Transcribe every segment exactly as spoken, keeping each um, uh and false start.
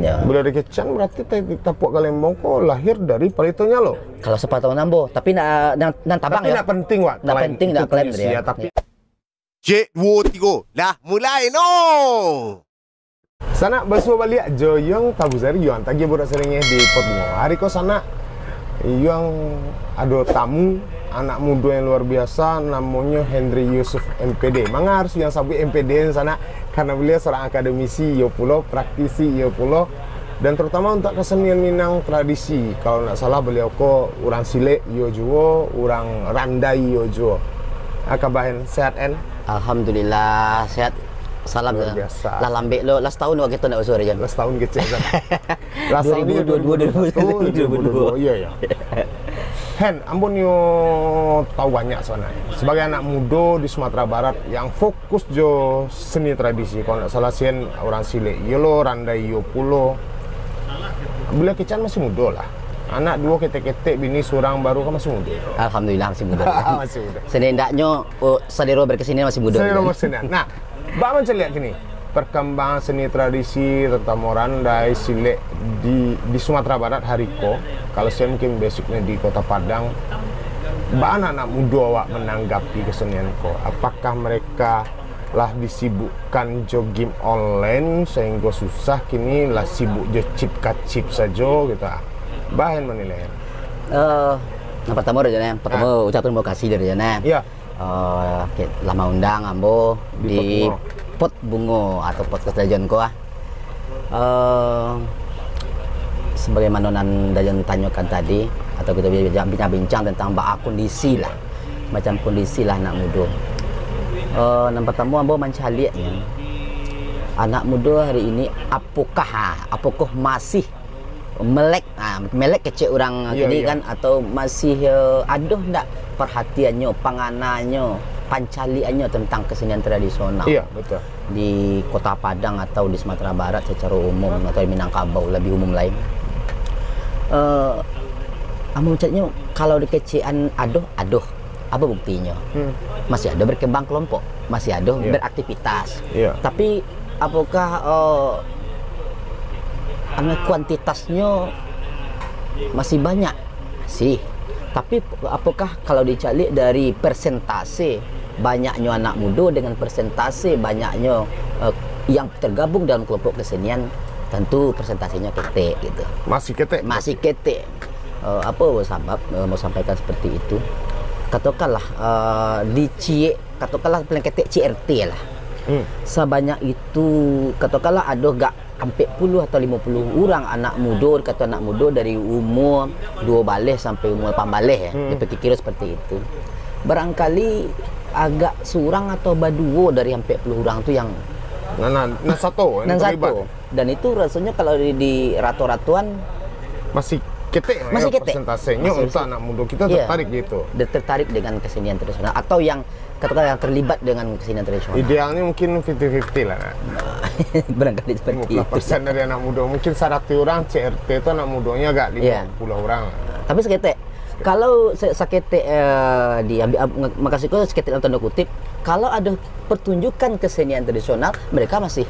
Yo. Buliah dikecekan berarti Tapuak Kalembong ko lahir dari Palito Nyalo. Kalau sapantauan ambo, tapi nak, nan, nan tabang. Tapi yo. Nak penting, Wak. Nak penting, nak klaim dia. Tapi cek duo tigo, lah mulai no. Sanak, basuo baliak jo Yuang Tabuzari, Yuang Tagih Burak Serengeh di Pot Bungo. Hari ko sanak, Yuang ado tamu, anak mudo yang luar biasa, namonyo Henry Yusuf M P D. Manga harus Yuang sabuik M P D ni sanak, karena beliau seorang akademisi, iyo pulo, praktisi, iyo pulo, dan terutama untuk kesenian Minang tradisi. Kalau ndak salah beliau ko urang silek, iyo juo, urang randai, iyo juo. Ah, kabahan sehat, En? Alhamdulillah, sehat. Salam. Luar biasa. Lah lambek lo, lah setahun waktu itu ndak usah, Jan. Lah setahun kecil kan. Lah setahun ni dua ribu dua puluh satu, dua ribu dua puluh dua. Iya, iya. Hen, ambo nio tahu banyak sebenarnya. Sebagai anak mudo di Sumatera Barat yang fokus jo seni tradisi, kalau ndak salah sien urang silek, iyo lo, randai iyo pulo. Buliah kecekan masih mudo lah. Anak duo ketek-ketek, bini surang baru kan masih mudo. Alhamdulillah masih mudo. Masih mudo. Setidaknyo, oh, salero berkesenian masih mudo. Salero berkesenian. Nah, baa mancaliak kini perkembangan seni tradisi, terutama randai, silek di, di Sumatera Barat hari ko. Kalau saya mungkin basicnya di Kota Padang, baa anak-anak mudo awak menanggapi kesenian ko? Apakah mereka lah disibukkan jo game online sehingga susah, kini lah sibuk jo chip ka chip sajo gitu? Baa En manilai? Eh, yang pertama, Rajo, yang pertama, ah, ucapan terima kasih dari Rajo. Iya. Eh, oke, lah maundang ambo di Pot Bungo atau podcast Dajon ko, ah. Eh, sebagaimana nan Dajon tanyokan tadi, atau kita bincang-bincang tentang baa kondisi lah, macam kondisi lah anak mudo. Eh, nan pertama ambo mancaliaknya, anak mudo hari ini apokah, ah, apokah masih melek, ah, melek kecek urang kini kan, atau masih, eh, ado ndak perhatiannyo, pangananyo, pancaliannyo tentang kesenian tradisional? Iya, betul. Di Kota Padang atau di Sumatera Barat secara umum, atau di Minangkabau lebih umum lain. Eh, ambo caknyo, kalau dikecekan ado, ado. Apa buktinyo? Hmm. Masih ado berkembang kelompok, masih ado beraktivitas. Iya. Tapi apakah, eh, anu, kuantitasnyo masih banyak? Masih. Tapi apakah kalau dicaliak dari persentase banyaknyo anak mudo dengan persentase banyaknyo, eh, yang tergabung dalam kelompok kesenian, tentu persentasenya ketek gitu. Masih ketek? Masih ketek. Eh, apa sabab, eh, mau sampaikan seperti itu? Katakanlah, eh, di C, katakanlah paling ketek C R T lah. Hmm. Sabanyak itu, katakanlah ado gak ampek puluh atau limo puluh urang anak mudo, kato anak mudo dari umur duo baleh sampai umur lapan baleh, ya. Hmm. Dipikir seperti itu. Barangkali agak surang atau baduo dari ampek puluh urang tu yang nan, nan, nan sato, yang nan terlibat. Sato. Dan itu rasanya kalau di, di rato-ratoan masih ketek, masih ya, ketek. Persentasenya masih untuk anak muda kita, iya, tertarik gitu. Dia tertarik dengan kesenian tradisional atau yang katakanlah yang terlibat dengan kesenian tradisional. Idealnya mungkin fifty fifty lah, nak. Barangkali seperti itu. Lima puluh persen dari anak muda, mungkin saratus orang C R T itu anak mudanya agak, iya, lima puluh orang. Tapi saketek, kalau sa-, saketek, eh, diambil, ah, mak-, makasih ko saketek dalam tanda kutip, kalau ada pertunjukan kesenian tradisional, mereka masih,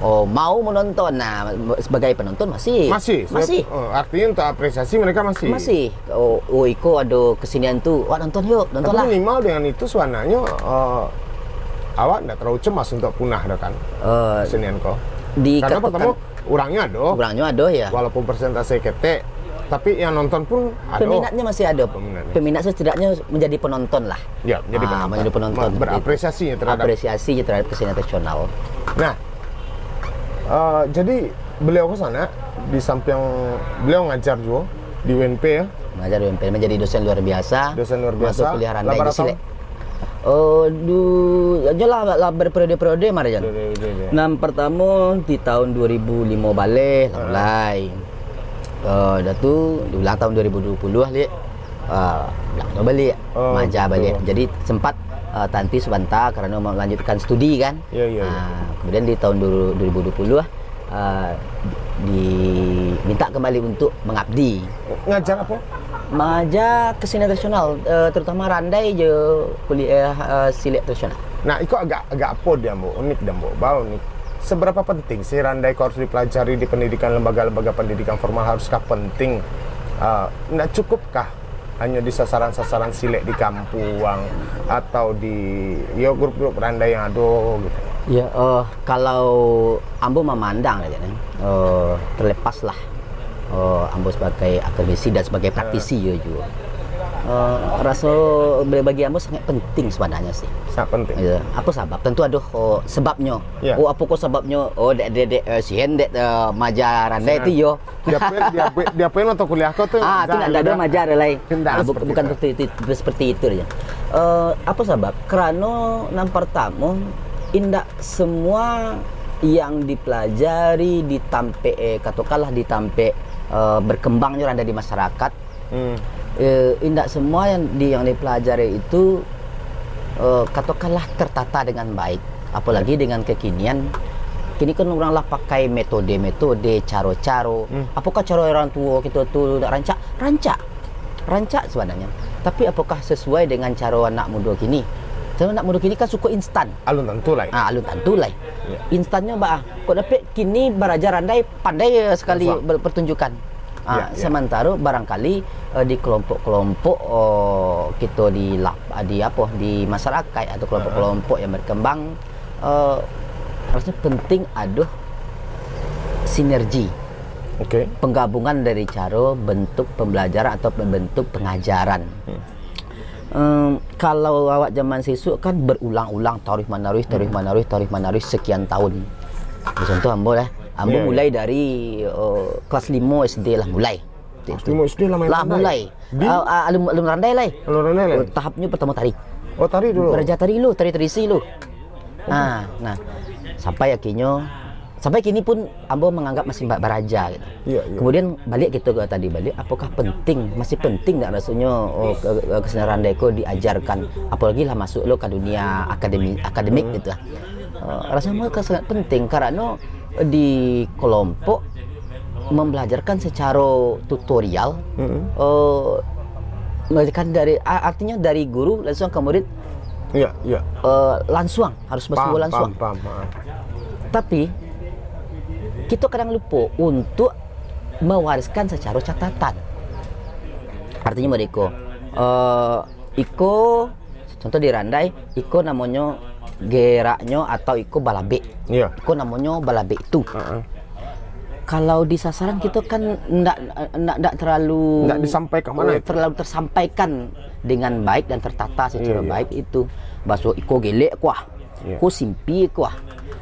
oh, mau menonton. Nah, sebagai penonton masih. Masih. Masih. Eh, artinya untuk apresiasi mereka masih. Masih. Oh, oh, iko ado kesenian tu, wak nonton yuk, nonton lah. Tapi minimal dengan itu sebenarnya, eh, awak ndak terlalu cemas untuk punah dah kan, eh, kesenian ko. Karena pertama, orangnya ado. Orangnya ado, ya. Walaupun persentase ketek, tapi yang nonton pun ado. Peminatnya masih ada. Peminatnya. Peminat setidaknya menjadi penonton lah. Ya, menjadi penonton. Ah, menjadi penonton. Ma-, berapresiasi terhadap. Apresiasi terhadap kesenian tradisional. Nah, eh, jadi beliau ke sana, di samping beliau ngajar juga di U N P, ya. Ngajar di U N P, menjadi dosen luar biasa. Dosen luar biasa. Masuk kuliah randai di Silek. Oh, du-, aja lah, lah berperiode-periode, Mar, Jan. Periode-periode. Nan pertama di tahun dua ribu lima baleh lah mulai. Eh, dah tu diulang tahun dua ribu dua puluh, Lek. Eh, ulang tu balik. Oh, maaja gitu. Balik. Jadi sempat, eh, tanti sebentar karena melanjutkan studi kan. Ya, ya, ya. Ah, kemudian di tahun du-, dua ribu dua puluh, ah, diminta kembali untuk mengabdi. Ngajar apa? Mengajar kesenian tradisional, eh, terutama randai je kuliah, eh, Silek tradisional. Nah, iko agak, agak apa dia, Mbok? Unik dia, Mbok? Bau unik. Seberapa penting sih randai ko harus dipelajari di pendidikan, lembaga-lembaga pendidikan formal? Haruskah penting? Ah, ndak cukupkah hanyo di sasaran-sasaran silek di kampuang atau di, yo, grup-grup randai yang ado gitu? Ya, eh, kalau ambo mamandang sajo, eh, terlepaslah, eh, ambo sebagai akademisi dan sebagai praktisi yo juo. Eh, raso bagi ambo sangat penting sebenarnya sih. Sangat penting. Ya, apa sabab? Tentu ada, oh, sebabnya. Ya. Oh, apa kok sebabnya? Oh, dek dek dek eh, sihen dek eh, maja randai Sihen. tu yo. Diapain, diapain, diapain waktu kuliah kau tu? Ah, tu ndak ada maja ada lain. Ndak Ah, ada bu- seperti bukan itu. seperti itu, seperti itu aja. Eh, apa sabab? Kerana yang pertama, indak semua yang dipelajari di tampek, eh, katakanlah di tampek eh, berkembangnya randai di masyarakat, Hmm. eh, indak semua yang di yang dipelajari itu eh, katakanlah tertata dengan baik, apalagi dengan kekinian. Kini kan orang lah pakai metode-metode, caro-caro. Hmm. Apakah caro orang tua kita tu nak rancak? Rancak. Rancak sebenarnya. Tapi apakah sesuai dengan caro anak muda kini? Caro anak muda kini kan suka instan. Alun tantu lai. Ah, alun tantu lai. Ya. Instannya bah, kok dapek kini baraja randai pandai sekali Langsung. ber- pertunjukan. Ah, Ya, ya. Sementara barangkali eh, di kelompok-kelompok oh, kita di lap, di apa di masyarakat atau kelompok-kelompok yang berkembang eh, rasanya penting ada sinergi Oke. penggabungan dari cara bentuk pembelajaran atau bentuk pengajaran. Em, kalau awak zaman sisuk kan berulang-ulang taruh menaruh taruh menaruh taruh menaruh sekian tahun. Contoh ambo lah, ambo Ya, ya. mulai dari eh, kelas lima S D lah mulai. Kelas lima S D lah main Lah randai? Mulai. Di Ah, ah, alun, alun randai lai. Alun randai lai? Oh, tahapnya pertama tari. Oh, tari dulu. Baraja tari dulu, tari tradisi dulu. Ah, nah, sampai akhirnya sampai kini pun ambo menganggap masih ba- baraja gitu. Iya, iya. Kemudian balik kita ke tadi balik, apakah penting, masih penting tak rasanya oh, ke- ke- kesenian randai ko diajarkan, apalagi lah masuk lo ke dunia akademi akademik gitu lah. Eh, rasanya mereka sangat penting karena di kelompok membelajarkan secara tutorial Mm-mm. eh, memberikan dari a- artinya dari guru langsung ke murid Iya, iya. eh, langsung harus Paham, bersuara langsung. paham, paham, paham. Tapi kita kadang lupa untuk mewariskan secara catatan. Artinya mereka eh, iko contoh di randai, iko namonyo geraknyo atau iko balabek. Iya. Iko namonyo balabek itu. Heeh. Kalau di sasaran kita kan ndak ndak ndak terlalu Ndak disampaikan mana eh, itu? Terlalu tersampaikan dengan baik dan tertata secara Iya, iya. Baik itu. Baso iko gelek kuah. Iya. Ko simpi kuah.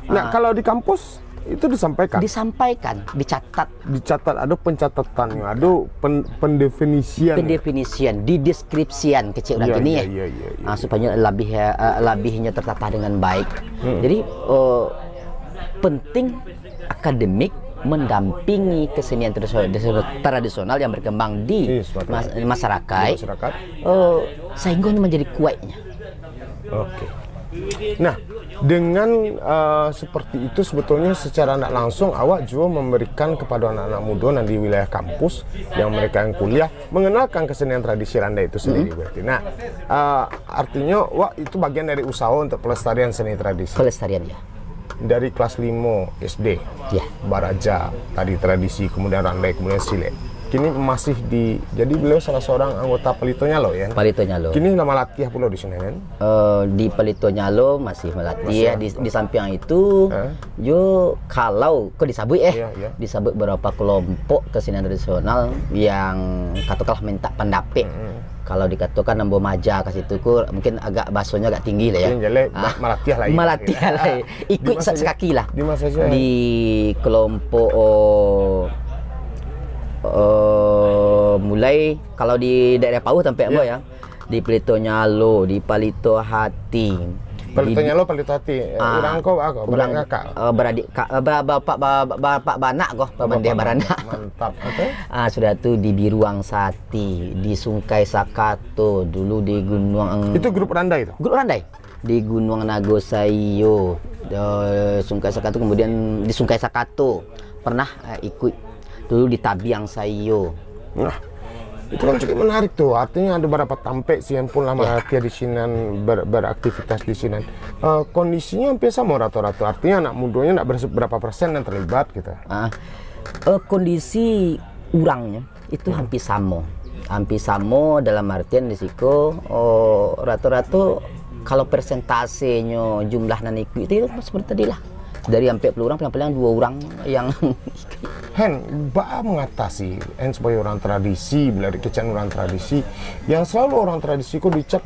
Nah, Ah, kalau di kampus itu disampaikan, disampaikan, dicatat, dicatat, ada pencatatannya, ada pen, pendefinisian. Pendefinisian, dideskripsian kecil orang Iya, kini iya, ya. Iya, iya, iya. Ah, supaya lebih eh, lebihnya tertata dengan baik. Hmm. Jadi eh, penting akademik mendampingi kesenian tradisional, tradisional yang berkembang di Iya, sebenarnya. mas- masyarakat, Masyarakat. eh, sehingga ini menjadi kuatnya. Oke. Nah, dengan uh, seperti itu sebetulnya secara tidak langsung awak juga memberikan kepada anak-anak muda yang di wilayah kampus yang mereka yang kuliah mengenalkan kesenian tradisi randai itu sendiri berarti. Nah, uh, artinya wak itu bagian dari usaha untuk pelestarian seni tradisi. Pelestarian ya. Dari kelas lima S D. Ya. Baraja, tari tradisi, kemudian randai, kemudian silek. Kini masih di, jadi beliau salah seorang anggota Palito Nyalo ya. Palito Nyalo. Kini lah malatih pulo di sini kan. Eh, di Palito Nyalo masih melatih. Masih, Di, di samping itu, Hah? yo kalau kau disabut eh, Iya, iya. Disabut beberapa kelompok kesenian tradisional yang katakanlah minta pendapat. Mm-mm. Kalau dikatakan ambo maja ke situ ku mungkin agak basonya agak tinggi lah ya. Yang jelek Ah, malatih lah. Malatih lah. Di Ikut masa sekaki lah. Di masa saya. Di kelompok oh, oh, mulai kalau di daerah Pauh tampek ambo Ya. Ya. Di Palito Nyalo, di Palito Hati. Palito Di- Nyalo, Palito Hati. Eh, Ah, urang kau apa? urang, Urang kakak. Eh, beradik ka, eh, ba- bapak ba- bapak banak kau, pamandeh baranak. Mantap. Apa? Ah, sudah tu di Biruang Sati, di Sungkai Sakato, dulu di Gunung Itu grup randai itu. Grup randai di Gunung Nago Saiyo, eh, Sungkai Sakato, kemudian di Sungkai Sakato pernah eh, ikut dulu di Tabiang Saiyo. Nah, Itu kan cukup menarik tu. Artinya ada berapa tampek sian pun lah, ya, maratiah di sinan, ber-, beraktivitas di sinan. Eh, kondisinya hampir sama rata-rata. Artinya anak mudanya nak ber-, berapa persen yang terlibat gitu. Ah, eh, kondisi urangnya itu, hmm, hampir sama. Hampir sama dalam artian di siko, oh, rata-rata kalau persentasenya jumlah nan ikut itu seperti tadi lah. Dari ampek puluh urang, paling-paling dua urang yang Hen, baa mengatasi, Hen sebagai orang tradisi, bila dikecek orang tradisi, yang selalu orang tradisi ko dicap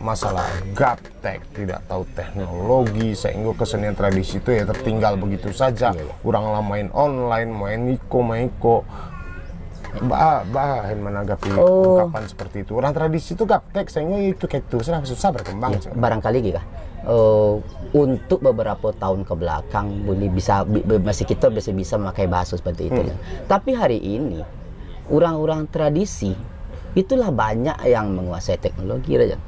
masalah gaptek, tidak tahu teknologi, sehingga kesenian tradisi itu ya tertinggal begitu saja. Iya, iya. Urang lah main online, main iko, main iko. Baa, baa Hen menanggapi, oh, ungkapan seperti itu. Orang tradisi itu gaptek, sehingga itu kayak itu, susah, susah berkembang. Iya, cak. Barangkali gini lah. Eh, untuk beberapa tahun ke belakang, boleh bisa, bi-, bi-, masih kita bisa, bisa memakai bahasa seperti itu, hmm, ya. Tapi hari ini, orang-orang tradisi, itulah banyak yang menguasai teknologi, Rajan.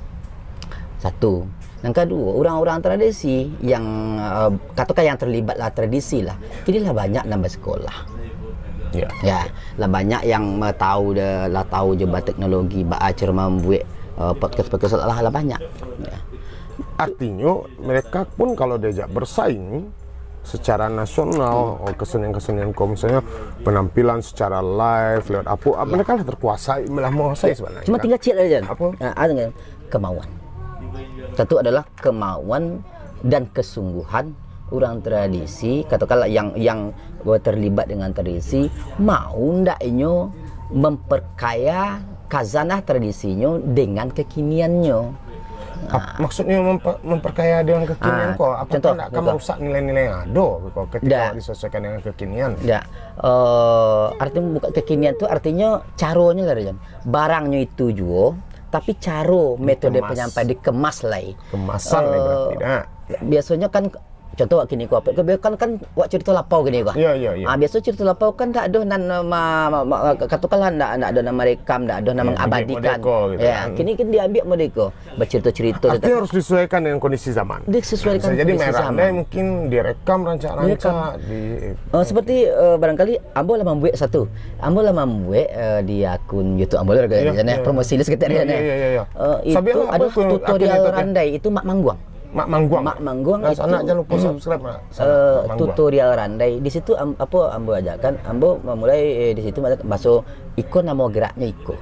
Satu. Yang kedua, orang-orang tradisi yang, eh, katakan yang terlibat lah tradisi lah, kini lah banyak nan bersekolah. Ya. Ya, lah banyak yang, eh, tahu de-, lah tahu je ba teknologi, ba cara mambuek, eh, podcast-podcast lah, lah banyak. Ya. Artinyo, mereka pun kalau diajak bersaing secara nasional, oh, kesenian-kesenian ko, misalnya penampilan secara live, lewat apa, ah, ya, mereka lah terkuasai, lah menguasai sebenarnya. Cuma tinggal ciek lah, Jan. Apa? Ah, ah, dengan kemauan. Tentu adalah kemauan dan kesungguhan orang tradisi, katakanlah yang, yang terlibat dengan tradisi, mau ndak inyo memperkaya khazanah tradisinyo dengan kekiniannyo. Ap-, nah, maksudnya memper-, memperkaya dengan kekinian, ah, ko, apakah contoh, ndak akan, contoh, merusak nilai-nilai yang ada, ko, ketika, ndak, disesuaikan dengan kekinian? Ndak. Eh, artinya bukan kekinian tu, artinya caronyo lah, Rajan. Barangnyo itu juo, tapi caro, metode, dikemas, penyampaian dikemas lai. Kemasan lai, eh, berarti, dah. Biasanya kan, contoh wak kini ko, apa, kan, kan wak cerita lapau kini ko. Iya, iya, iya. Ah, biasa cerita lapau kan ndak ado nan ma-, ma-, ma-, katakanlah ndak, ndak ado nan marekam, ndak ado nan, iya, mengabadikan. Dibuek model ko gitu, ya, kan. Kini kan diambiak model ko. Bacerita-cerita. Artinya tetap harus disesuaikan dengan kondisi zaman. Disesuaikan kondisi zaman. Bisa jadi Mai Randai mungkin direkam rancak-rancak. Direkam. Di, eh, seperti, eh, barangkali ambo lah mambuek satu. Ambo lah mambuek, eh, di akun YouTube ambo lah, iya, kan, iya, promosi lah saketek, iya, kan, iya, iya, iya. Eh, itu adalah tutorial randai, itu Mak Mangguang. Mak Mangguang. Mak Mangguang itu, sanak jan lupa, hmm, subscribe, Mak. Eh, Mak Mangguang. Tutorial randai. Di situ am-, apa ambo ajakan, ambo mamulai, eh, di situ baso iko namo geraknyo iko.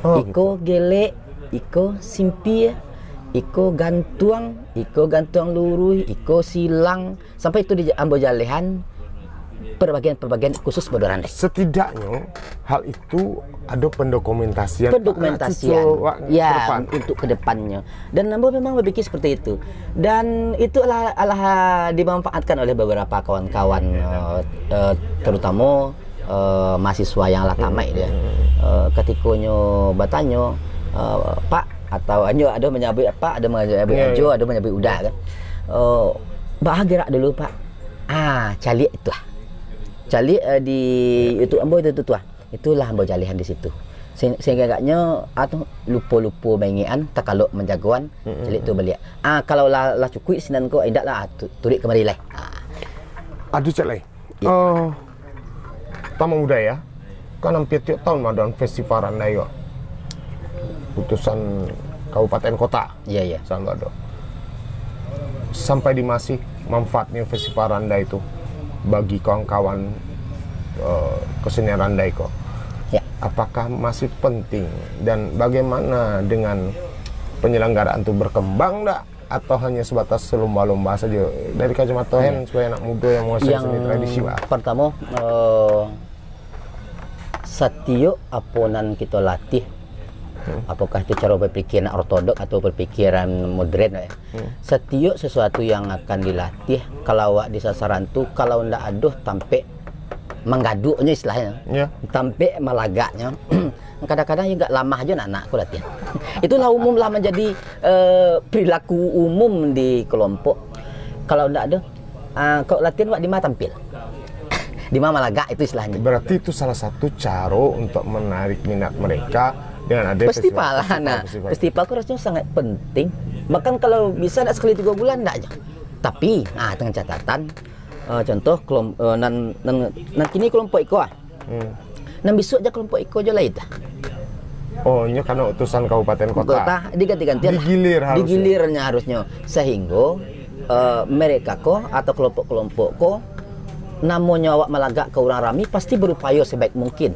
Oh, iko gitu. Gelek, iko simpia, iko gantuang, iko gantuang luruih, iko silang, sampai itu di ambo jalehan perbagian-perbagian khusus baduo randai. Setidaknyo hal itu ado pendokumentasian, pendokumentasian, cucu wak, ya, ke depan. Untuk ke depannyo. Dan ambo memang berpikir seperti itu. Dan itu alah, alah dimanfaatkan oleh beberapa kawan-kawan, eh, eh, terutama, eh, mahasiswa yang lah tamaik dia. Eh, katikonyo batanyo, eh, "Pak," atau anyo ado manyabuik "Pak," ado manyabuik, iya, "Ajo," iya, ado manyabuik "Uda," kan. Eh, "Baa gerak dulu, Pak?" Ah, caliak itu lah. Caliak, eh, di, iya, YouTube ambo itu, tu, tu lah. Itulah ambo jalehan di situ. Sehing-, sehingga agaknyo, ah, tu, lupo-lupo maingekan, takalok manjagoan, mm-mm, caliak tu baliak. Ah, kalau lah, lah cukuik sinan ko, indak lah, ah, tu-, turuik kamari lai. Ah. Ado cek lai. Ya. Eh, Tama Budaya, kan hampir tiap tahun madakan festival randai ko. Putusan kabupaten kota. Iya, iya. Selalu ado. Sampai di ma sih manfaatnyo festival randai tu bagi kawan-kawan, eh, kesenian randai ko? Ya. Apakah masih penting dan bagaimana dengan penyelenggaraan tu, berkembang ndak atau hanya sebatas lomba-lomba saja? Dari kacamata, iya, Hen sebagai anak muda yang menguasai, yang seni tradisi, Pak. Pertama, eh, satiok apo nan kito latih, hmm, apakah itu caro berpikir anak ortodok atau berpikiran modern, ya? Hmm. Satiok sesuatu yang akan dilatih, kalau awak di sasaran tu, kalau ndak ado tampek manggaduaknyo istilahnyo, ya, tampek malagaknyo, kadang-kadang juga lamah jo anak-anak ko latihan. Itulah umum lah manjadi, eh, perilaku umum di kelompok. Kalau ndak ado, ah, kok latihan wak di ma tampil? Di ma malagak itu istilahnyo. Berarti itu salah satu caro untuk menarik minat mereka dengan ada festival, festival lah, festival, nah, festival. Festival itu rasanya sangat penting. Bahkan kalau bisa ndak sekali tiga bulan ndak aja. Tapi, ah, dengan catatan, eh, contoh kelom-, eh, nan, nan, nan kini kelompok iko ah. Hmm. Nan bisuak ja kelompok iko jo lai dah. Oh, inyo karena utusan kabupaten kota. Kota, diganti-gantian lah. Digilir harusnyo. Digilirnyo harusnyo. Sahinggo, eh, mereka ko atau kelompok-kelompok ko, namonyo awak malagak ka urang rami, pasti berupayo sebaik mungkin.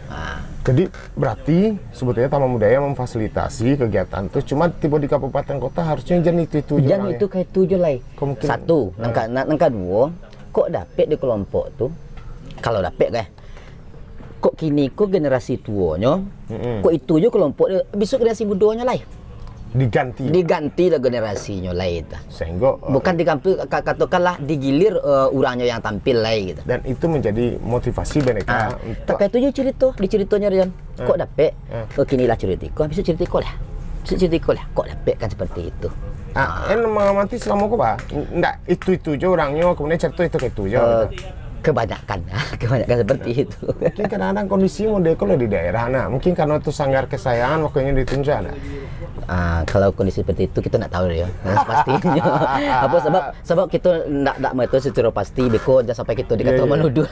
Ha. Jadi, berarti sebetulnya Taman Budaya memfasilitasi kegiatan tu, cuma tibo di kabupaten kota harusnyo jan itu-itu je. Jan itu ka itu je lai. Kemungkinan. Satu, nan ka-, nan, nan kaduo, kok dapek di kelompok tu, kalau dapek kan, kok kini ko generasi tuonyo, Mm-mm. kok itu je kelompok dia, besok generasi mudonyo lai. Diganti. Diganti lah generasinyo lai tu. Sehingga, eh, Bukan diganti, ka-, katakanlah digilir, eh, urangnyo yang tampil lai gitu. Dan itu menjadi motivasi mereka Ah, untuk tapi itu je cerita, di ceritanya Rian. Ah. Kok dapek? Ah. Oh, kini lah cerita iko, habis itu cerita iko lah. Habis itu cerita iko lah. Kok dapek kan seperti itu. Ah, kan mengamati selama ko, Pak. Ndak itu-itu je urangnyo, kemudian cerita itu ke itu je, Eh, gitu. Kebanyakan. Kebanyakan seperti itu. Mungkin kadang-kadang kondisi model ko lah di daerah, nah. Mungkin karena itu sanggar kesayangan, makanya ditunjuk, nah. Ah, kalau kondisi seperti itu, kita ndak tahu ya. Pastinya. Apa sebab, sebab kita ndak, ndak mengetahui secara pasti, beko jangan sampai kita dikata Iya, iya. menuduh.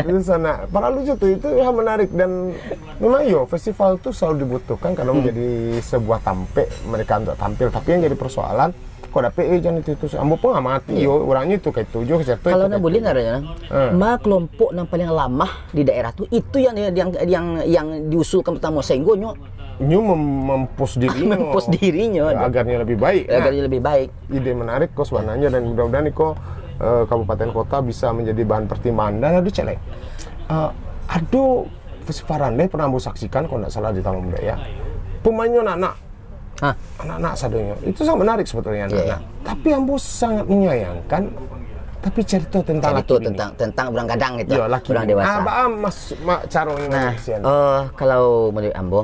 Itu sana. Paralu je tu, itu yang menarik dan memang yo, festival tu selalu dibutuhkan karena Hmm. menjadi sebuah tampek mereka untuk tampil. Tapi yang jadi persoalan, kok dapek, eh, jan itu, itu. Ambo pun amati Iya. yo, urangnyo itu kayak itu je, kayak itu, Kalau kayak nak itu. boleh nak, Raja, Hmm. ma kelompok yang paling lamah di daerah tu, itu yang, yang, yang, yang diusulkan pertama, sehingga nyo Nyo mem-, mem-push dirinyo. Mem-push dirinyo, Ya, aduh. agar nyo lebih baik, Agar nah. nyo lebih baik. Ide menarik ko sebenarnya, dan mudah-mudahan iko, eh, kabupaten kota bisa menjadi bahan pertimbangan. Dan ado cek lai. Eh, ado festival randai pernah ambo saksikan, kalau ndak salah, di Taman Budaya. Pemainnyo anak-anak. Hah? Anak-anak sadonyo. Itu sangat menarik sebetulnya, Iya, anak-anak. iya. Tapi ambo sangat menyayangkan, tapi cerita tentang Cerita laki bini. tentang, tentang urang gadang gitu. Iya, laki Urang bini. dewasa. Ah, baa mas-, ma-, caro Nah, Indonesian. eh, kalau menurut ambo,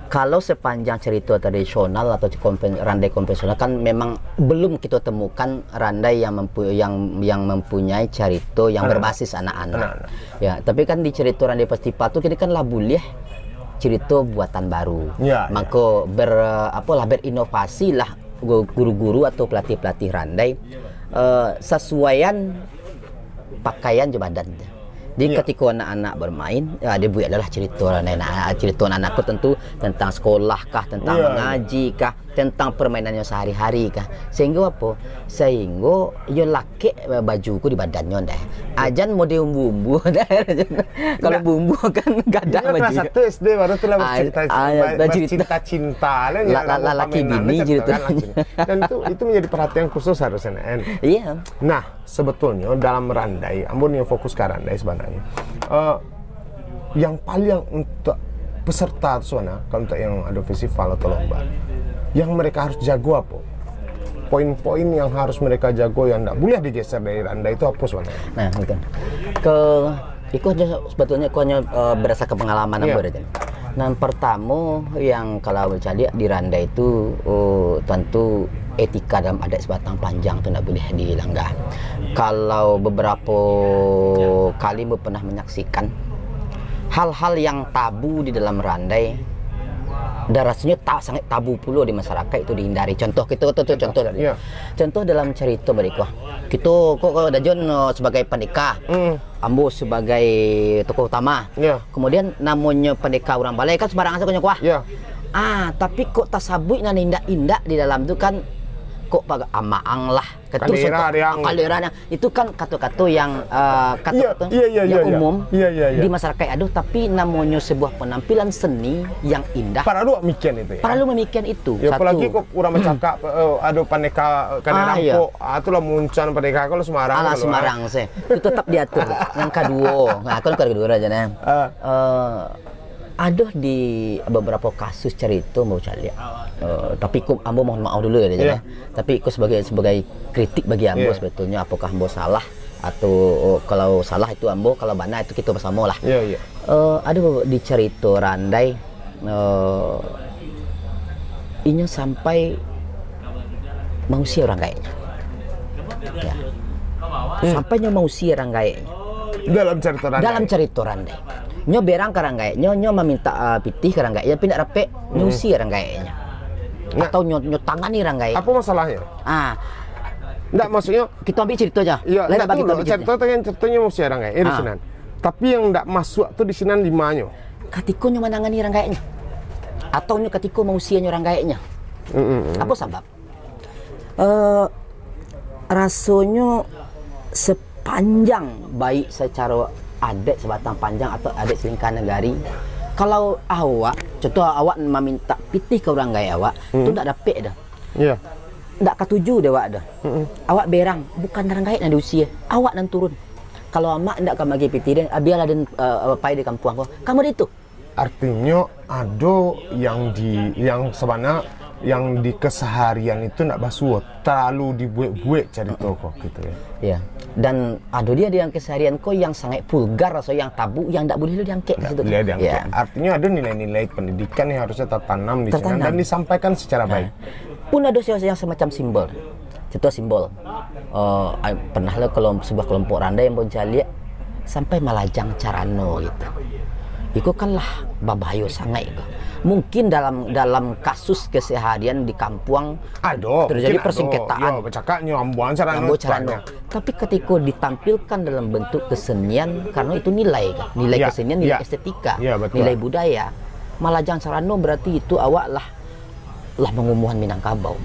kalau sepanjang cerita tradisional atau konven-, randai konvensional, kan memang belum kita temukan randai yang mempu-, yang, yang mempunyai cerita yang Anak-anak. berbasis anak-anak. Anak-anak. Ya, tapi kan di cerita randai festival tu, kini kan lah buliah cerita buatan baru. Ya, ya. Mako ber-, apolah, berinovasi lah gu-, guru-guru atau pelatih-pelatih randai, eh, sasuaian pakaian jo badan. Jadi, Iya. katiko anak-anak bermain, ya, dibuek lah cerita randai. Nah, cerita anak-anak tu tentu tentang sekolah kah, tentang Iya, iya. mengaji kah, tentang permainannyo sehari-hari kah. Sehingga apo? Sehingga iyo lakek, eh, baju ko di badannyo ndeh. Ajan model umbu-umbu ndeh. Kalau Ndak. umbu-umbu kan gadang Inyo baju. kelas satu S D baru tu lah Ah, bercinta, ah, ber-, bercinta. bercinta-cinta lah, La-, ya, la-, lah lalaki pamenan bini lah cerita cerita kan kan. langsung. Dan itu, itu menjadi perhatian khusus harusnya, kan? Iya. Nah, sebetulnya dalam randai, ambo ni fokus ke randai sebenarnya. Eh, yang paling untuk peserta tu sana, kalau untuk yang ada festival atau lomba, yang mereka harus jago apa? Poin-poin yang harus mereka jago yang ndak boleh digeser dari randai itu apa sebenarnya? Nah, betul. Ke, iko hanya, sebetulnya iko hanya, eh, berdasarkan pengalaman Iya. ambo aja. Nan pertamo, yang kalau caliak di randai tu, eh, tentu etika dalam adat sebatang panjang tu ndak boleh dilanggar. Kalau beberapa kali ambo pernah menyaksikan hal-hal yang tabu di dalam randai, dan rasanya ta-, sangat tabu pulo di masyarakat, itu dihindari. Contoh, kita tu, tu contoh dari, Iya. contoh dalam cerita berikut. Kita, kok, kok Dajon, eh, sebagai pandeka, Hmm. ambo sebagai tokoh utama. Iya. Kemudian namonyo pandeka urang balai kan sembarangan sakonyo kuah. Iya. Ah, tapi kok tasabuik nan indak-indak di dalam tu kan, kok paga-, amaang lah. Kan Kalera terus dia. kalera dia. Itu kan kato-kato yang, eh, kato-kato Iya, iya, iya, yang iya, iya. umum Iya, iya, iya. di masyarakat ado, tapi namonyo sebuah penampilan seni yang indah. Paralu mikian itu, ya? Paralu memikian itu. Ya, Satu. apalagi kok urang bacakak, eh, ado pandeka, eh, kena Ah, iya. rampok. Ah, itulah muncan pandeka, kalau sembarang Alah, kalau, sembarang, eh. seh. Itu tetap diatur. Yang kedua, nah, kan kedua aja, nah. Ah. Eh, Ado di beberapa kasus carito, ambo caliak. Eh, tapi ko, ambo mohon maaf dulu ya, Iya. ya. Tapi ko sebagai, sebagai kritik bagi ambo Iya. sebetulnya, apakah ambo salah atau, oh, kalau salah itu ambo, kalau bana itu kita bersama lah. Iya, iya. Eh, ado di carito randai, eh, inyo sampai mausia urang gaeknyo. Ya. Hmm. Sampai nyo mausia urang gaeknyo. Dalam carito randai. Dalam carito randai. Nyo berang ka urang gaeknyo, nyo maminta, ah, pitih ka urang gaeknyo, tapi ndak dapek, nyo Hmm. usia urang gaeknyo. Nah. Atau nyo, nyo tangani urang gaeknyo. Apa masalahnyo? Ah. Ndak, maksudnyo Kita ambil carito aja. Iya, Lain ndak bagi tu, kita ambil carito carito. tu kan caritonyo mausia urang gaek, eh, di Ah. sinan. Tapi yang ndak masuk tu di sinan dimanyo? Katiko nyo manangani urang gaeknyo. atau nyo katiko mausianyo urang gaeknyo. Mm-mm. Apo sabab? Eh, rasonyo sepanjang baik sacaro adat sabatang panjang atau adat salingka nagari, kalau awak, contoh awak mamintak pitih ka urang gaek awak, tu Hmm. ndak dapek doh. Ya. Ndak katuju dek awak doh. Mm-mm. Awak berang, bukan urang gaek nan diusie, awak nan turun. Kalau amak ndak ka maagiah pitih den, ah, bialah den, eh, pai di kampuang ko. Kamu di tu. Artinyo, ado yang di, yang sabana, yang di keseharian itu ndak basuo, talalu dibuek-buek carito ko, gitu ya. Ya. Dan ado dia yang keseharian ko yang sangat vulgar, atau yang tabu, yang ndak buliah lo diangkek ke Ndak situ. buliah diangkek. Ya. Artinyo, ado nilai-nilai pendidikan yang harusnya tertanam di sana Tertanam. dan disampaikan secara Nah. baik. Pun ado se-, yang semacam simbol. Contoh simbol. Eh, ai, pernah lah kelom-, sebuah kelompok randai yang ambo caliak sampai malajang carano gitu. Iko kan lah babahayo sangaik ko. Mungkin dalam, dalam kasus keseharian di kampuang Ado, terjadi mungkin ado. persengketaan. Yo, bacakak nyo ambuang carano Ambo carano. banyak. Tapi katiko ditampilkan dalam bentuk kesenian, karena itu nilai kan. Nilai Ya, kesenian, nilai ya. estetika, Ya, betul. nilai budaya. Malajang carano berarti itu awak lah, lah mangumuhan Minangkabau.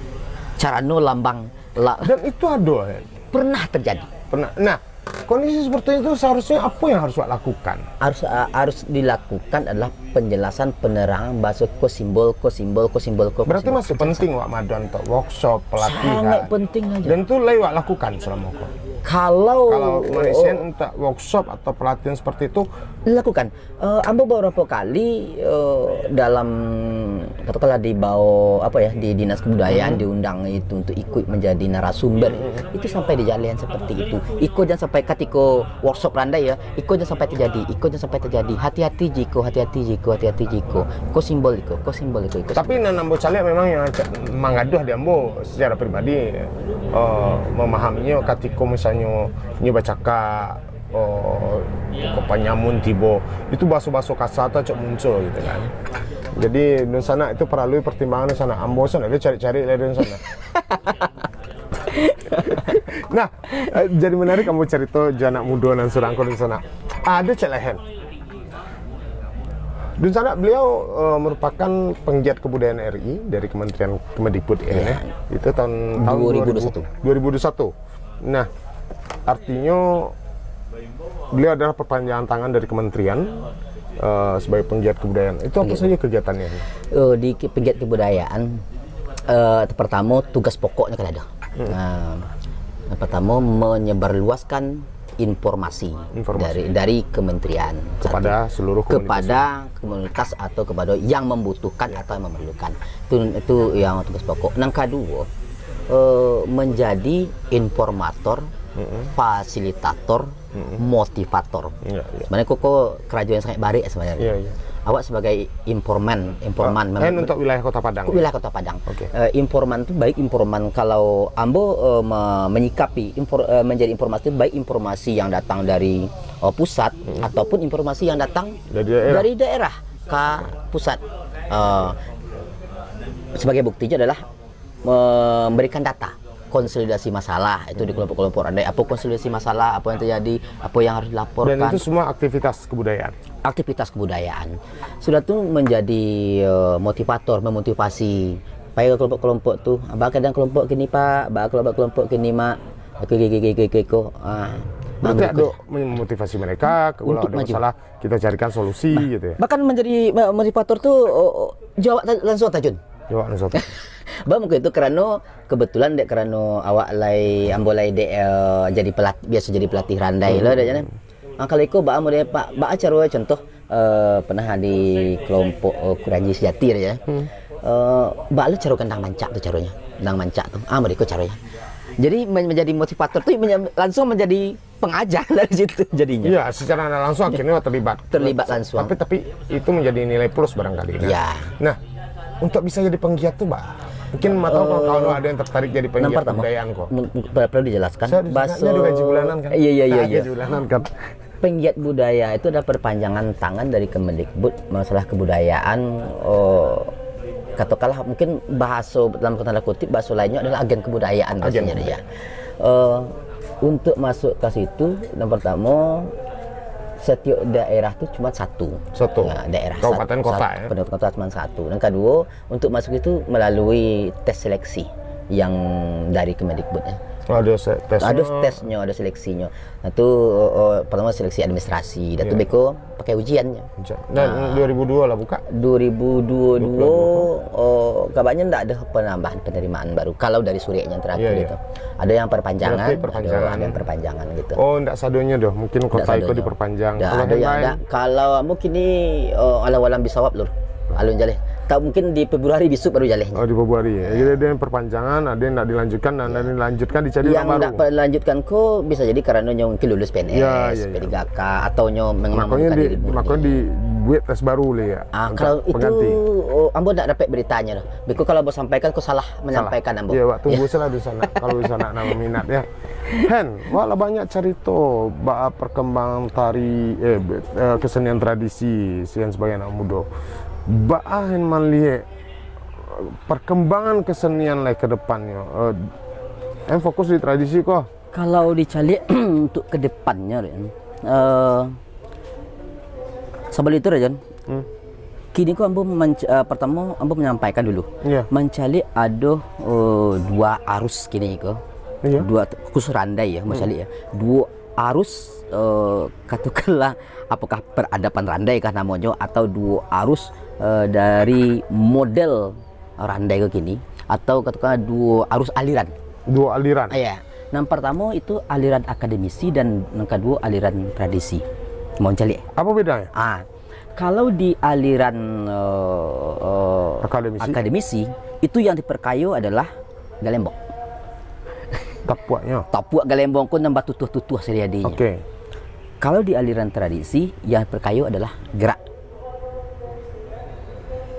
Carano lambang la- Dan itu ado, eh. pernah terjadi. Pernah. Nah, kondisi seperti itu seharusnya apa yang harus awak lakukan? Harus, ah, harus dilakukan adalah penjelasan, penerangan bahasa ko simbol, ko simbol, ko simbol, ko Berarti simbol. masih penting wak madan untuk workshop, pelatihan. Sangat penting aja. Dan tu lai wak lakukan selama ko. Kalau Kalau Malaysia untuk workshop atau pelatihan seperti itu Dilakukan. Eh, ambo beberapa kali, eh, dalam, katakanlah, dibawa, apa ya, di Dinas Kebudayaan, Hmm. diundang itu untuk ikut menjadi narasumber. Hmm. Itu sampai dijaleh seperti itu. Iko jan sampai katiko workshop randai ya, iko jan sampai terjadi, iko jan sampai terjadi. Hati-hati jiko, hati-hati jiko, hati-hati jiko. Ko simbol iko, ko simbol iko, iko Tapi simbol. nan ambo caliak memang yang cak mangaduah di ambo secara pribadi, eh, memahaminyo katiko misalnyo nyo bacakak, oh, ko panyamun tibo, itu baso-baso kasa tu acok muncul gitu kan. Jadi dunsanak itu paralu pertimbangan dunsanak. Ambo sanak dia cari-cari lah dunsanak. Nah, eh, jadi menarik ambo carito jo anak mudo nan surang ko dunsanak. Ado cek lahen. Dunsanak beliau, eh, merupakan penggiat kebudayaan R I dari Kementerian Kemendikbud ini. Ya. Itu tahun, tahun Dua ribu dua puluh satu. dua ribu dua puluh satu. Nah, artinyo beliau adalah perpanjangan tangan dari kementerian, eh, sebagai penggiat kebudayaan. Itu apa Penggiat. saja kegiatannya? Eh, di ke-, penggiat kebudayaan, eh, pertama tugas pokoknya kan ada. Hmm. Nah, yang pertama menyebarluaskan informasi Informasi. dari, dari kementerian. Kepada Satu. seluruh komunitas. Kepada komunitas atau kepada yang membutuhkan Ya. atau yang memerlukan. Itu, itu yang tugas pokok. Yang kedua, eh, menjadi informator, Mm-mm. fasilitator, Mm-mm. motivator. Ya, ya. Sebenarnya kok, kok karajo yang sangat barik sebenarnya. Ya, ya. Awak sebagai informan, informan Ah, memang untuk wilayah Kota Padang, Kok ya? wilayah Kota Padang. Oke. Eh, informan tu baik informan kalau ambo, eh, me-, menyikapi infor-, eh, menjadi informasi baik informasi yang datang dari, eh, pusat Mm-mm. ataupun informasi yang datang Dari daerah. dari daerah ke pusat. Eh, sebagai buktinya adalah memberikan data konsolidasi masalah itu di kelompok-kelompok randai. Apa konsolidasi masalah, apa yang terjadi, apa yang harus Dan dilaporkan. itu semua aktivitas kebudayaan. Aktivitas kebudayaan. Sudah tu menjadi, eh, motivator, memotivasi. Pai ke kelompok-kelompok tu, "Baa keadaan kelompok kini, Pak? Baa kelompok-kelompok kini, Mak?" Oke, oke, oke, oke, oke, oke. Ah. Berarti Ah, ada memotivasi mereka, kalau Untuk ada maju. masalah, kita carikan solusi Bah-, gitu ya. bahkan menjadi, eh, motivator tu, oh, oh, jawab ta-, langsung terjun. Jawab langsung. Bah, mungkin itu kerana kebetulan dek kerana awak lai, ambo lai dek, eh, jadi pelat-, biasa jadi pelatih randai Hmm. lah dek, kan. Ah, kalau iko baa model, Pak, baa caro contoh, eh, pernah di kelompok, eh, Kuranji Sejati tu, ya. Hmm. Eh, baa lo caro kendang mancak tu caronyo. Kendang mancak tu. Ah, model iko caronyo. Jadi men-, menjadi motivator tu menye-, langsung menjadi pengajar dari situ jadinya. Iya, secara tidak langsung akhirnya terlibat. Terlibat langsung. Tapi, tapi itu menjadi nilai plus barangkali, kan? Ya. Nah, untuk bisa jadi penggiat tu, Pak, mungkin mau tahu Eh, kawan-kawan ada yang tertarik jadi penggiat yang pertama, kebudayaan kok. Mung-, mung-, perlu dijelaskan. Saya di sana Baso ada gaji bulanan, kan? Iya, iya, iya, Ada iya. gaji bulanan, kan? Penggiat budaya itu adalah perpanjangan tangan dari Kemendikbud masalah kebudayaan. Oh, katakanlah mungkin bahaso dalam tanda kutip, bahaso lainnya adalah agen kebudayaan Agen biasanya, budaya. ya. Eh, untuk masuk ke situ, yang pertama, Setiap daerah tu cuma satu. Satu. Ya, daerah Kabupaten satu, kota, satu, ya? Kabupaten kota cuma satu. Dan kedua, untuk masuk itu melalui tes seleksi yang dari Kemendikbud, ya. Oh, ada se-, tesnya. Ada tesnya, ada seleksinya. Nah, tu, oh, oh, pertama seleksi administrasi. Dan tu, ya, beko pakai ujiannya. Ujian. Dan, ah, dua ribu dua lah buka? Dua ribu dua, dua ribu dua, oh, agaknyo ndak ada penambahan penerimaan baru kalau dari suratnyo terakhir, ya, ya, itu. Ada yang perpanjangan, berarti perpanjangan, ada, ada yang perpanjangan gitu. Oh, ndak sadonyo doh. Mungkin kota iko diperpanjang. Ndak sadonyo. Ndak, kalau yang lain? Ndak. Kalau mungkin ni, oh, alah walam bisawab, Lur. Alun jaleh. Tau mungkin di Februari bisuak baru jaleh. Oh, di Februari, ya. Ya. Jadi ada yang perpanjangan, ada yang ndak dilanjutkan, dan, ya, ada yang dilanjutkan dicari orang baru. Yang ndak dilanjutkan ko bisa jadi karano nyo mungkin lulus P N S, ya, ya, ya, P tiga K, atau nyo memang mengundurkan diri murni. Makonyo di, makonyo dibuat tes baru lah ya. Ah, untuk pengganti. Kalau itu, oh, ambo ndak dapek beritanyo doh. Beko kalau ambo sampaikan, ko salah. Salah. Menyampaikan ambo. Iya, wak tunggu salah di sana. Kalau di sana nama minat ya. Hen, wak lah banyak carito ba perkembangan tari, eh, be-, eh, kesenian tradisi, sian sebagai anak mudo. Baa Hen maliek perkembangan kesenian lai ke depannyo? Eh, Hen fokus di tradisi ko? Kalau dicaliak untuk ke depannyo, Ren, eh, sabalun itu, Rajan, hmm, kini ko ambo manc-, eh, pertamo ambo manyampaikan dulu. Iya. Mancaliak ado, eh, dua arus kini ko. Iya. Dua t-, khusus randai ya, hmm, mancaliak ya. Dua arus, eh, katakanlah, apakah peradaban randai kah namonyo, atau dua arus, eh, dari model randai ko kini, atau katakanlah dua arus aliran. Dua aliran. Iya. Nan pertamo itu aliran akademisi dan nan kaduo aliran tradisi. Mau caliak? Apa bedanya? Ah, kalau di aliran, eh, eh, akademisi? Akademisi, itu yang diperkayo adalah galembong. Tapuaknyo? Tapuak galembong ko nan batutuah-tutuah sadadinyo. Oke. Kalau di aliran tradisi, yang diperkayo adalah gerak.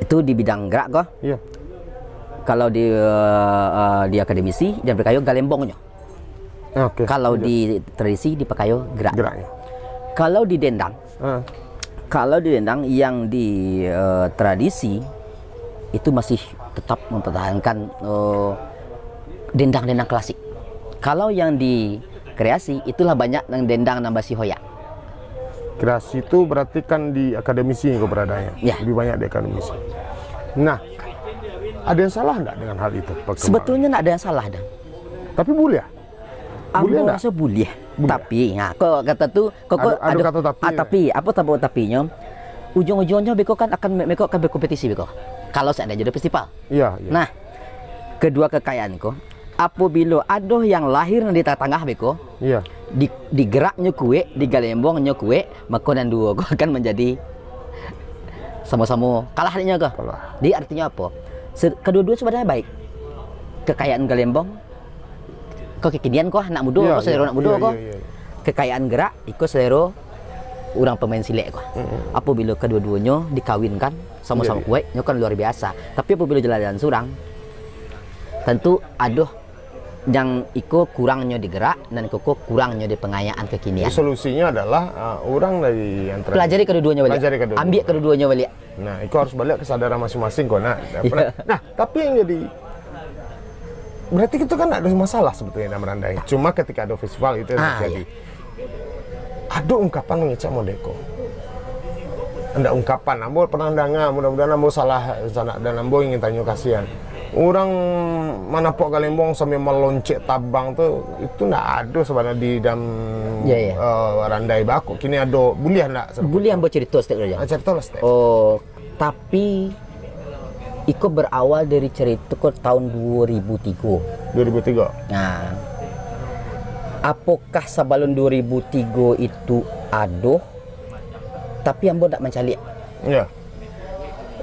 Itu di bidang gerak ko. Iya. Kalau di, eh, eh, di akademisi, yang diperkayo galembongnyo. Oke. Kalau, iya, di tradisi, diperkayo gerak. Geraknyo. Kalau di dendang, ah, kalau di dendang yang di, eh, tradisi, itu masih tetap mempertahankan, eh, dendang-dendang klasik. Kalau yang di kreasi, itulah banyak nan dendang nan basihoyak. Kreasi tu berarti kan di akademisi ko beradanya. Ya. Lebih banyak di akademisi. Nah, ada yang salah ndak dengan hal itu, perkembangan? Sebetulnya ndak ada yang salah, dah. Tapi buliah? Ambo raso buliah. Buliah. Tapi, nah, kok kata tu, kok, kok ado, ado kata tapi, ah, tapi, apo tapi, tapinyo? Ujung-ujungnyo beko kan akan, beko akan berkompetisi beko. Kalau seandainya ada festival. Iya, iya. Nah, kedua kekayaan ko, apabilo ado yang lahir nan di tangah-tangah beko, iya, di, di geraknyo kuek, di galembongnyo kuek, mako nan duo ko akan menjadi samo-samo kalah dinyo ko. Kalah. Jadi artinyo apo? Se-, kedua-duo sebenarnya baik. Kekayaan galembong, ko kekinian ko, anak mudo, iya, ko selero, iya, anak mudo, iya, ko. Iya, iya. Kekayaan gerak, iko selero urang pemain silek ko. Mm-mm. Apabilo kedua-duonyo dikawinkan, samo-samo, iya, iya, kuek, nyo kan luar biasa. Tapi apabilo jalan-jalan surang, tentu ado yang iko kurangnyo di gerak, dan iko ko kurangnyo di pengayaan kekinian. Jadi solusinya adalah, uh, orang dari yang ter- Pelajari kedua-duonyo baliak. Pelajari kedua-duonyo. Ambiak kedua-duonyo baliak. Nah, iko harus baliak kesadaran masing-masing ko, nah. Iya. Nah, tapi yang jadi, berarti itu kan ndak ada masalah sebetulnya nak merandai. Cuma ketika ada festival itu yang, ah, terjadi. Iya. Ado ungkapan mangecek modeko. Ndak ungkapan, ambo pernah danga, mudah-mudahan ambo salah sanak dan ambo ingin tanyo kasihan. Urang manapuak galembong sambil maloncek tabang tu, itu ndak ado sabananyo di dalam, iya, iya, eh, randai bako. Kini ado, buliah ndak? Buliah ambo carito saketek dulu, Jang? Ah, carito lah saketek. Oh, tapi, iko berawal dari carito ko tahun dua ribu tiga. Dua ribu tiga. Nah, apokah sabalun dua ribu tiga itu ado, tapi ambo ndak mancaliak? Iya.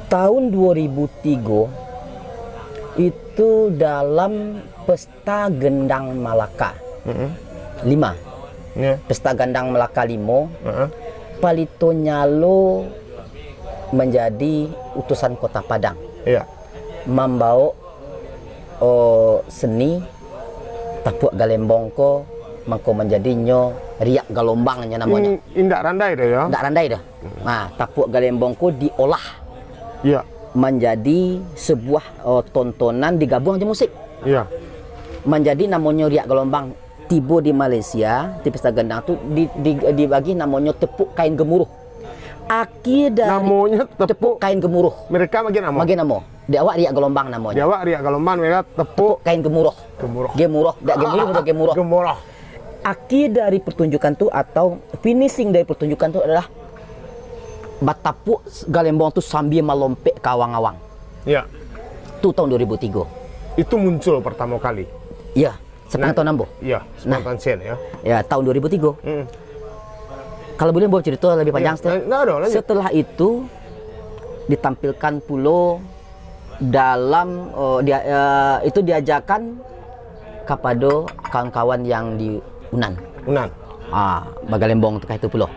Tahun dua ribu tiga itu dalam pesta Gendang Malaka. Mm-mm. Lima. Iya. Pesta Gendang Malaka lima, heeh, Palito Nyalo manjadi utusan Kota Padang. Iya. Mambaok, oh, seni tapuak galembong ko, mangko manjadinyo riak galombangnyo namonyo. In-, indak randai doh, yo? Indak randai doh. Nah, tapuak galembong ko diolah, iya, manjadi sebuah, oh, tontonan digabuang jo musik. Iya. Manjadi namonyo riak galombang. tibo di Malaysia, di Pesta Gendang tu di, di, dibagi namonyo tepuk kain gemuruh. Akhir dari Namonyo tepuk tepuk kain gemuruh. Mereka bagi namo. Bagi namo. Di awak riak gelombang namonyo. Di awak riak gelombang, mereka tepuk Tepuk kain gemuruh. Gemuruh. Gemuruh, dak gemuruh, dak gemuruh. Gemuruh. Akhir dari pertunjukan tu atau finishing dari pertunjukan tu adalah batapuk galembong tu sambil malompek ka awang-awang. Ya. Tu tahun dua ribu tiga. Itu muncul pertama kali. Ya, sepengetahuan ambo. Ya, Nah. sepengetahuan Sen, ya. Ya, tahun dua ribu tiga. Mm. Kalau boleh, ambo cerita lebih panjang Ya, setelah. nggak ada, lanjut. Setelah itu ditampilkan pulo dalam, eh, dia, eh, itu diajarkan kepada kawan-kawan yang di Unan. Unan. Ah, bagalembong tu kah itu pulo.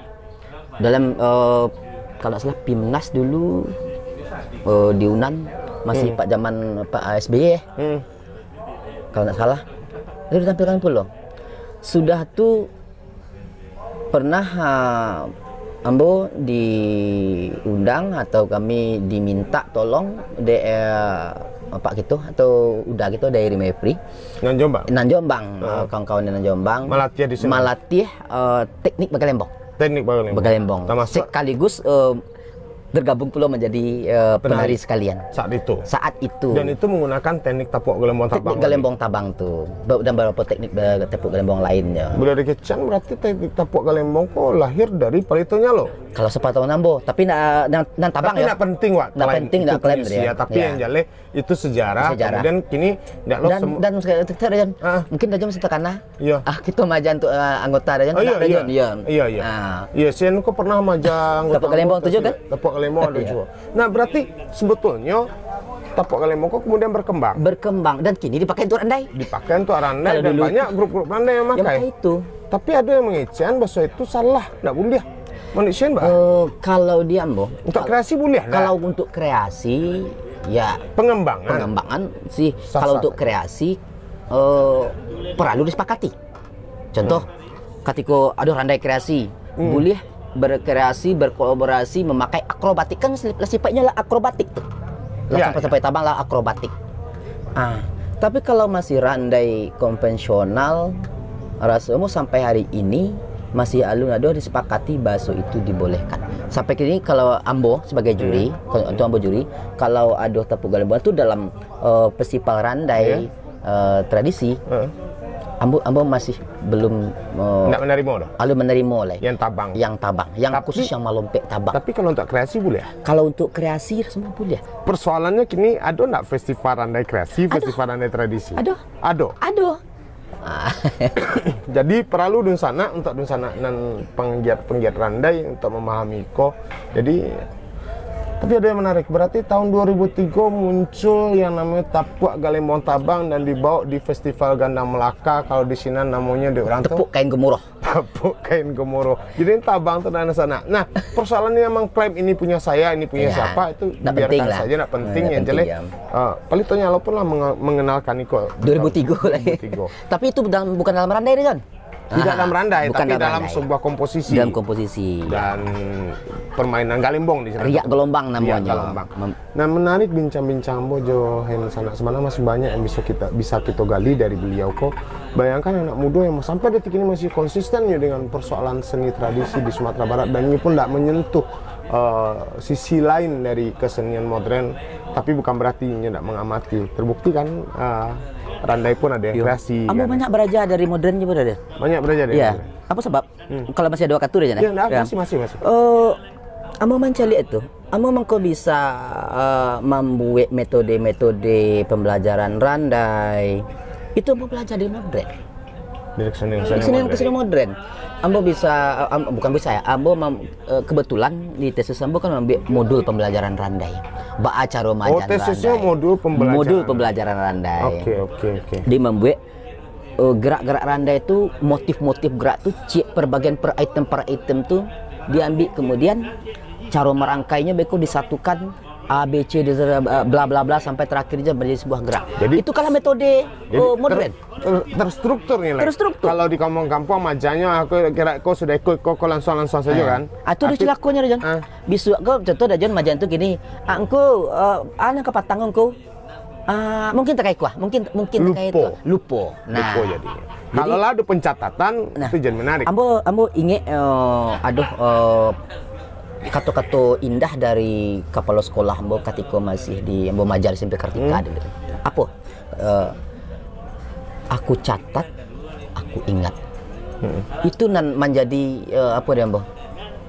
Dalam, eh, kalau tak salah Pimnas dulu, eh, di Unan masih Hmm. Pak zaman Pak S B Y, eh. Hmm. Kalau tak salah. Itu ditampilkan pulo. Sudah tu pernah, ah, ambo diundang atau kami diminta tolong dek, eh, apak kito atau uda kito dari Mevri. Nan Jombang? Nan Jombang, Ah. eh, kawan-kawan di Nan Jombang. Malatih di siko? Malatih, eh, teknik bagalembong. Teknik bagalembong. Bagalembong. Termasuk Sekaligus, eh, bergabung pulo menjadi, eh, Penari. penari sekalian. Saat itu? Saat itu. Dan itu menggunakan teknik tapuak galembong Teknik tabang galembong tadi? tabang tu. Ba-, dan beberapa teknik ba-, tapuak galembong lainnya. Boleh dikecek, berarti teknik tapuak galembong ko lahir dari Palito Nyalo? Kalau sepengetahuan ambo, tapi nak, nan, nan tabang Tapi ya. nak penting, Wak. Nak Klaim penting, itu nak klaim punya dia. sia, tapi Ya. yang jaleh itu sejarah. Sejarah. Kemudian kini ndak lo Dan, semu- dan sekali lagi, Rajan, Ah. mungkin Rajan masih takana. Iya. Ah, kita maja untuk, eh, anggota Rajan, Oh, iya, nak iya. Rajan, iya. Iya, iya. Ah. Iya, Sen ko pernah maja anggota Tapuak galembong tu juga, kan? Tapuak galembong ada Iya. juga. Nah, berarti sebetulnya tapuak galembong ko kemudian berkembang. Berkembang dan kini dipakai untuk randai. Dipakai untuk randai Kalau dan dulu banyak grup-grup randai yang Yang makai. pakai itu. Tapi ada yang mengecekan bahwa itu salah, ndak boleh. Manusia, Mbak? Eh, kalau di ambo, Untuk kal-, kreasi boleh lah. kalau untuk kreasi, ya, Pengembangan. pengembangan sih. Sah-sah Kalau untuk saja. kreasi, eh, perlu disepakati. Contoh, Hmm. katiko ada randai kreasi, Hmm. boleh berkreasi, berkolaborasi, memakai akrobatik. Kan sip-, sifatnya lah akrobatik tu. Lah Ya, sampai-sampai ya. tabang lah akrobatik. Ah, tapi kalau masih randai konvensional, raso ambo sampai hari ini masih alun ado disepakati baso itu dibolehkan. Sampai kini kalau ambo sebagai juri, Hmm. kalau untuk ambo juri, kalau ado tapuak galembong tu dalam, eh, festival randai, Ya. eh, tradisi, Heeh. ambo, ambo masih belum, eh, Ndak menerima tu? alun menerima lai. Yang tabang? Yang tabang, yang Tapi khusus yang malompek tabang. Tapi kalau untuk kreasi boleh? Kalau untuk kreasi semua boleh. Persoalannya kini, ado ndak festival randai kreasi, Ado. festival randai tradisi? Ado. Ado? Ado. Ah. Jadi, perlu dunsanak untuk dunsanak nan penggiat-penggiat randai untuk memahami ko. Jadi, tapi ada yang menarik. Berarti tahun dua ribu tiga muncul yang namanya tapuak galembong tabang dan dibawa di Festival Gandang Melaka. Kalau di sinan namanya di orang tu Tepuk kain gemuruh. Tapuak kain gemuruh. Jadi, tabang tu dan sanak. Nah, persoalan yang mengklaim ini punya saya, ini punya Ya, siapa, itu ndak dibiarkan penting lah. saja, ndak penting. Nah, Yang penting jelas, ya. ah, Palito Nyalo pun lah menge-, mengenalkan iko. Dua ribu tiga lah. Dua ribu tiga. Tapi itu dalam, bukan dalam randai, kan? Tidak Ah, dalam randai, bukan tapi dalam dalam randai. sebuah komposisi. Dalam komposisi. Dan permainan galembong di sana. Riak gelombang Riak namanya. gelombang. Mem- Nah, menarik bincang-bincang ambo jo Hen Sanak Samana, masih banyak yang bisa kita, bisa kita gali dari beliau ko. Bayangkan anak muda yang sampai detik ini masih konsisten yo dengan persoalan seni tradisi di Sumatera Barat dan ini pun ndak menyentuh, eh, sisi lain dari kesenian modern, tapi bukan berarti inyo ndak mengamati. Terbukti kan, eh, Randai pun ada yang Yo. kreasi, Ambo kan? banyak belajar dari modern juga, Raden. Banyak belajar dari Ya. modern. Apa sebab? Hmm. Kalau masih ada waktu, Raden, Ya, eh? ndak, Ya. masih, masih, masih. Eh, ambo mancaliak itu, ambo mangko bisa, eh, mambuek metode-metode pembelajaran randai. Itu ambo belajar dari modern. Dari kesenian-kesenian Kesenian, modern. kesenian modern. Ambo bisa, eh, am-, bukan bisa ya, ambo mam-, eh, kebetulan di tesis ambo kan mambuek modul pembelajaran randai. Baa caro Oh, majan tesisnya randai. modul pembelajaran. Modul pembelajaran randai. Oke, oke, oke. Dia mambuek, eh, gerak-gerak randai tu, motif-motif gerak tu, ciek perbagian per item, per item tu diambil, kemudian caro merangkainya beko disatukan A, B, C, D, Z, bla, bla, bla, sampai terakhir je menjadi sebuah gerak. Jadi, Itu kalau metode, jadi eh, ter-, modern. ter-, terstruktur ni, Lek. Terstruktur. Kalau di kampung-kampung, majanya aku kira kau sudah ikut, kau, kau langsung-langsung saja, Eh. kan? Ah, tu ada Tapi cilakonyo, Rajan. Ah. Bisuak kau, contoh, Rajan, majan tu gini, "Ah, engkau, eh, ah, nang kapatang engkau." Ah, mungkin takaikuah, mungkin mungkin takaitu. Lupo. Lupo. Nah. Lupo jadinyo. Jadi, kalau lah ado pencatatan, nah, itu jadi menarik. Ambo ambo ingek, eh, aduh, eh, kato-kato indah dari kapalo sekolah ambo katiko masih di ambo majar S M P Kartika. Hmm. Dulu. Apo? Eh, aku catat, aku ingat. Hmm. Itu nan manjadi, eh, apo di ambo?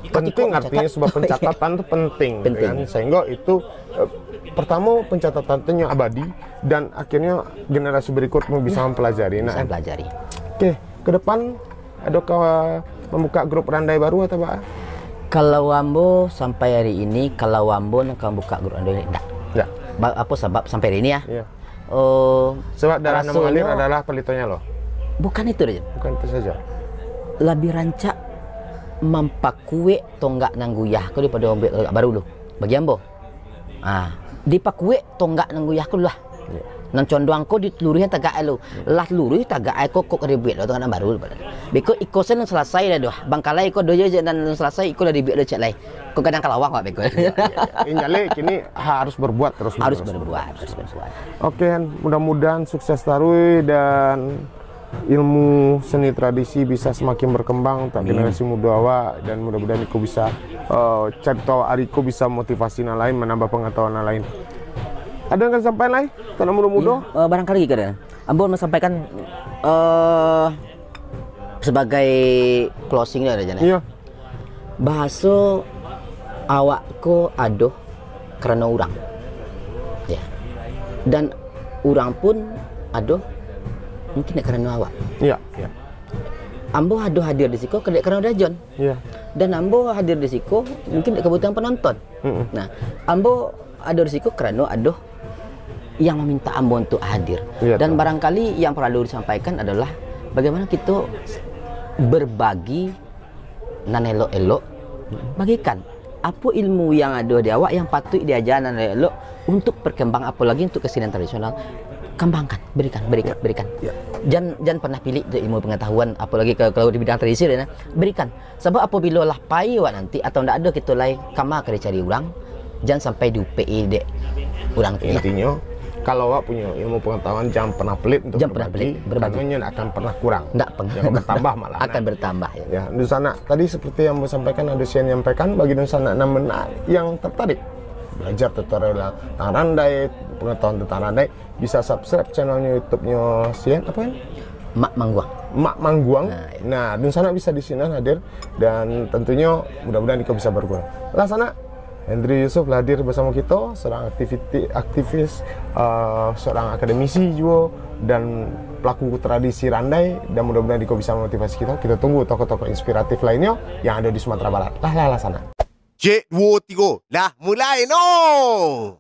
Penting, artinya, sebab pencatatan tu penting, penting, kan? Sehingga itu, eh, pertamo, pencatatan tu nyo abadi, dan akhirnya generasi berikut pun bisa mempelajari. Bisa mempelajari. Oke, ke depan adakah membuka grup randai baru atau apa? Kalau ambo sampai hari ini, kalau ambo nak buka grup randai, ndak. Ndak. Ba-, apo sabab sampai hari ini, ya? Iya. Oh, sebab darah nan mengalir adalah palitonyo lo. Bukan itu, Raja. Bukan itu saja. Labiah rancak mampakuek tonggak nan guyah ko daripado mambuek tonggak baru lo. Bagi ambo. Ah, dipakuek tonggak nan guyah ko lah. Iya. Nan condong ko diluruihan tagak lo. Iya. Lah luruih tagak ko, kok ka dibuek lo tonggak nan baru. Beko iko se nan salasai dah doh. Bangkalai ko doh je nan salasai, iko lah dibuek lo ciek lai. Kok kadang kalawang, Pak, beko. Iya, iya, iya. Injale kini harus berbuat terus menerus. Harus berbuat, harus berbuat. Oke, mudah-mudahan sukses taruih dan ilmu seni tradisi bisa semakin berkembang untuak generasi muda awak, dan mudah-mudahan iko bisa, eh, carito awak ari ko bisa motivasi nan lain, menambah pengetahuan nan lain. Ado nan ka sampaian lai, untuak nan mudo-mudo? Iya, eh, barangkali kada. Ambo mau sampaikan, eh, sebagai closing lah, Raja, eh. Iya. Bahaso awak ko ado karano urang. Ya. Dan urang pun ado mungkin dek karano awak. Iya, iya. Ambo ado hadir di siko dek karano Dajon. Iya. Dan ambo hadir di siko mungkin dek kabutuhan penonton. Mm-mm. Nah, ambo ado di siko karano ado yang meminta ambo untuk hadir. Iya, dan betul. Barangkali yang perlu disampaikan adalah bagaimana kita berbagi nan elok-elok, bagikan. Apo ilmu yang ado di awak yang patuik diaja nan elok-elok untuk berkembang, apalagi untuk kesenian tradisional, kembangkan, berikan, berikan, ya, berikan. Ya. Jan, jan pernah pilih tu ilmu pengetahuan, apalagi kalau, kalau di bidang tradisi, nah, berikan. Sabab apabila lah pai awak nanti, atau ndak ado kito lai, kama ka dicari urang, jan sampai diupek-i dek urang tu, ya. Intinyo, kalau awak punyo ilmu pengetahuan, jangan pernah pelit untuk berbagi, jangan pernah pelit berbagi, karena nyo ndak akan pernah kurang. Ndak pernah. Nyo akan bertambah malah, akan bertambah, ya. Ya, dunsanak, tadi seperti yang ambo sampaikan, ado sian nyampaikan, bagi dunsanak nan mena-, yang tertarik belajar tutorial tentang randai, pengetahuan tentang randai, bisa subscribe channelnyo YouTube-nyo sian, apa kan? Mak Mangguang. Mak Mangguang. Nah, iya. Nah, dunsanak bisa di sinan hadir, dan tentunyo mudah-mudahan iko bisa berguna. Lah sanak, Hendry Yusuf lah hadir bersama kita, seorang aktiviti-, aktivis, eh, seorang akademisi juga, dan pelaku tradisi randai, dan mudah-mudahan iko bisa memotivasi kita. Kita tunggu tokoh-tokoh inspiratif lainnya yang ada di Sumatera Barat. Lah, lah, lah sanak. Cek, duo, tigo, lah mulai no!